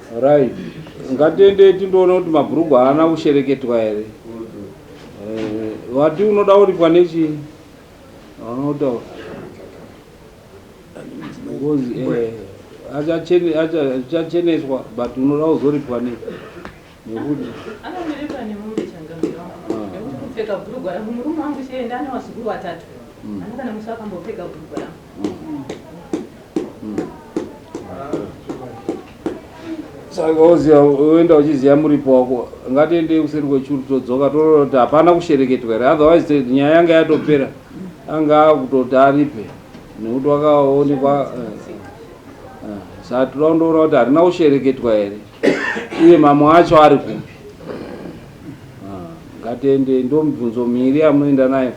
Right, ngatiende tindoona kuti mabhurugwa haana kushereketwa here. Wati unoda kuripwa nechii? Hauna kutaura. Because achacheneswa but unoda kuzoripwa nei? Nekuti anondiripwa nemombe changamire wangu. Nekuti kupfeka bhurugwa rangu murume wangu chienda ane vazukuru vatatu. Ana kana musi akambopfeka bhurugwa rangu. Saka woziva woenda uchiziva muripo wako. Ngatiendei kuseri kwechuru todzoka toona kuti hapana kushereketwa here, otherwise nyaya yanga yatopera, anga akutoti aripe nekuti wakaonekwa. Saka toda kundoona kuti harina kushereketwa here uye mamwe acho ari kupi. Ngatiendei, ndo mibvunzo miiri yamunoenda nayo.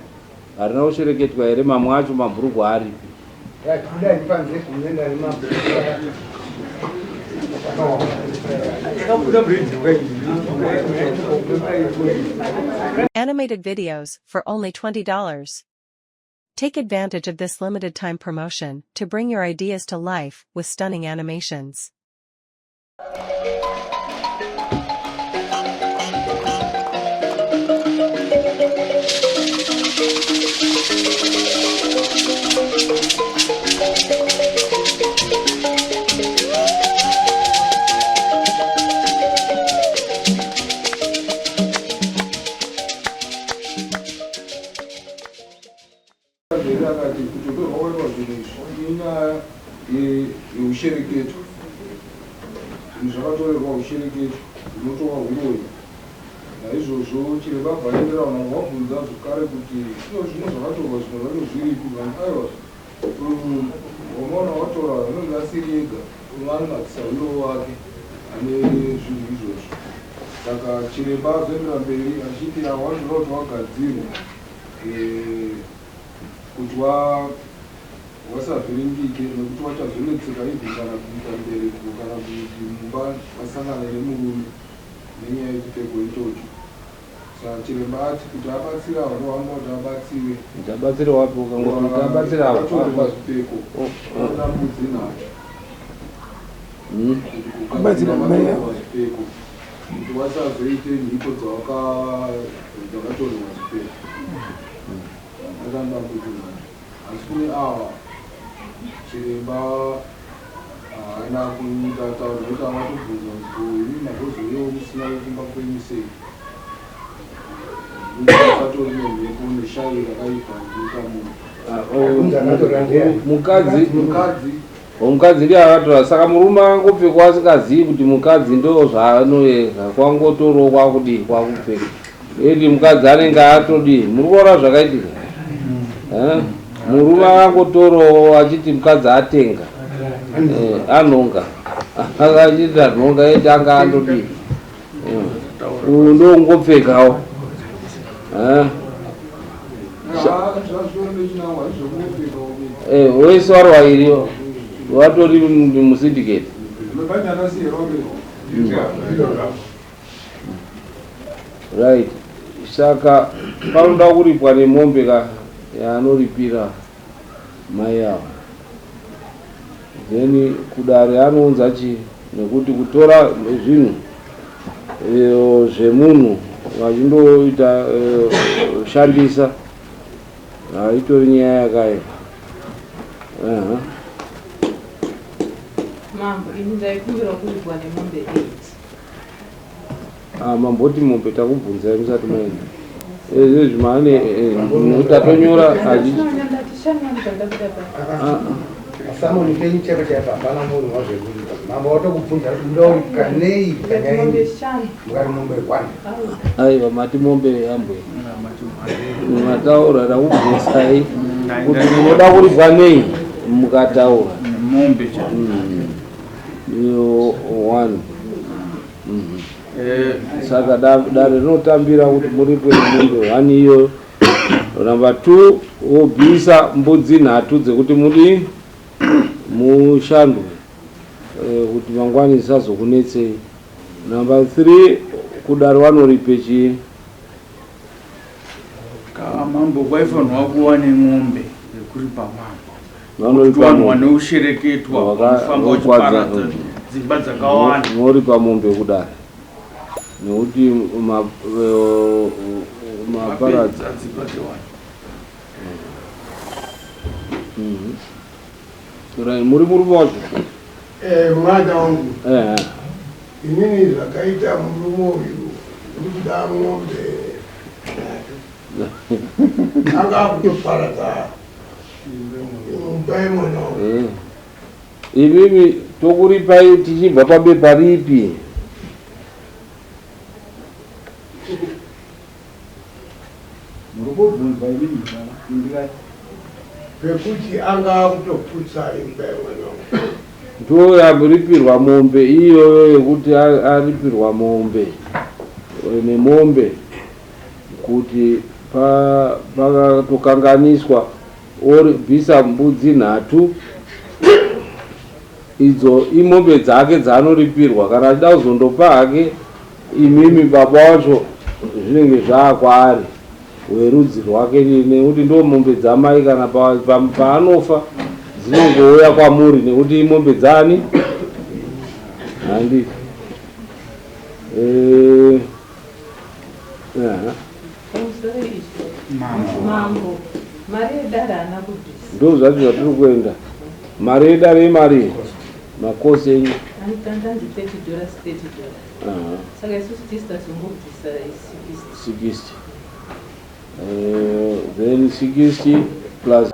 Harina kushereketwa here, mamwe acho mabhurugwa aripi? Animated videos for only $20. Take advantage of this limited time promotion to bring your ideas to life with stunning animations. Zvere akati kutotorwa kwaitwa zvinhu izvi inyaya yeushereketo. Zvinhu zvakatorerwa ushereketo hunotova huroyi. Naizvozvo chiremba abva aendera vanhu vanga vabvunza zvekare kuti izvo zvino zvakatorwa zvimwe zvacho zviripi vanhu aiwa wamaona watora anenge asiri ega unoanonakisa wiro wake ane zvinhu izvozvo. Saka chiremba azoendera mberi achiti ava vanotoda kuti vagadzirwe kuti wasavhiringike nekuti wachazonetseka even kana kuita mbereko kana kuti mumba wasangana nemurume nenyaya yechipfeko ichocho. Saka chiremba ati kuti abatsire ava ndovanoda kuti abatsire. Kuti abatsire wapi? Ukangoti kuti abatsire ava. Vakatorerwa zvipfeko vanoda mbudzi nhatu. Kuti Abatsire kugadzira mai ava. vakatorerwa zvipfeko kuti vasazoite mhiko dzakatorerwa zvipfeko. Vakanoda mbudzi nhatu. Asi kune ava chiremba haana kuita taura nekuti avatobvunza kuti ko imi mazozouyawo musina vekumba kwenyu sei? Patori nemhepo neshavi rakaipa rinoita munhu. Mukadzi Mukadzi. Mukadzi ndiye akatora, saka murume akangopfekwa asingazivi kuti mukadzi ndo zvaanoyeza, kwangotorowo kwakudii kwakupfeka. Edi mukadzi anenge atodii? Muri kuona zvakaitika? Murume akangotorowo achiti mukadzi atenga. Anhonga. Achiti anhonga eti anga andodii? Uyu ndo ungopfekawo. Wese wari wairiyo vatori musyndicate. Right, saka panoda kuripwa nemombe ka yaanoripira mai ava, then kudare anounza chii nekuti kutora zvinhu zvemunhu vachindoita shandisa haitori nyaya yakaipa. Mambo, ini ndaikumbira kuripwa nemombe 8. Mamboti mombe takubvunzai musati maenda. Ezvi maane tatonyora Samoni penyu chaipo chaipo hapana munhu wazvekuripa. Mambo watokubvunza kuti muda kuripwa nei panyaya iyi. Mukati mombe 1. Aiwa, mati mombe yambwe. Mataura takubvunzai kuti munoda kuripwa nei mukataura. Mombe cha. Iyo 1. Saka dare rinotambira kuti muripwe nemombe 1 iyoyo. Number 2 wobvisa mbudzi nhatu dzekuti mudi mushandwe kuti mangwani zisazokunetsei. Number 3 kudare wanoripe chii? Ka mambo kwaifanirwa kuva nemombe yekuripa mambo. Vanoripa Vanhu mombe. vane ushereketwa vanofamba Vakwadza. vachiparadza. Dzimba dzakawanda. Moripa mombe kudare nekuti maparadza dzimba dzevanhu. Right, muri murume wacho? Eh, mwana wangu. Eh. Inini zvakaita murume uyu ndikuda mombe anga akutoparadza imba yemwana wangu. Eh. Imimi tokuripai tichibva pabepa ripi? Muri kubvunzwa imimi baba, pindurai. Pekuti anga akutoputsa imba yemwana wangu. Ndoyaripirwa mombe iyoyo yekuti aripirwa mombe nemombe kuti pakatokanganiswa oribvisa mbudzi nhatu idzo imombe dzake dzaanoripirwa kana achida kuzondopa hake imimi baba wacho zvinenge zvaakwaari werudzi rwake nekuti ndo mombe dzamai kana paanofa dzinongouya kwamuri nekuti imombe dzani handi. Pamusoro izvo. Mambo. Mambo, mari yedare haana kubvisa. Ndo zvacho zvatiri kuenda. Mari yedare imari makosi enyu. Antandanzi $30, $30. Saka isusu tisi tazongobvisa 60. 60. Then 60 plus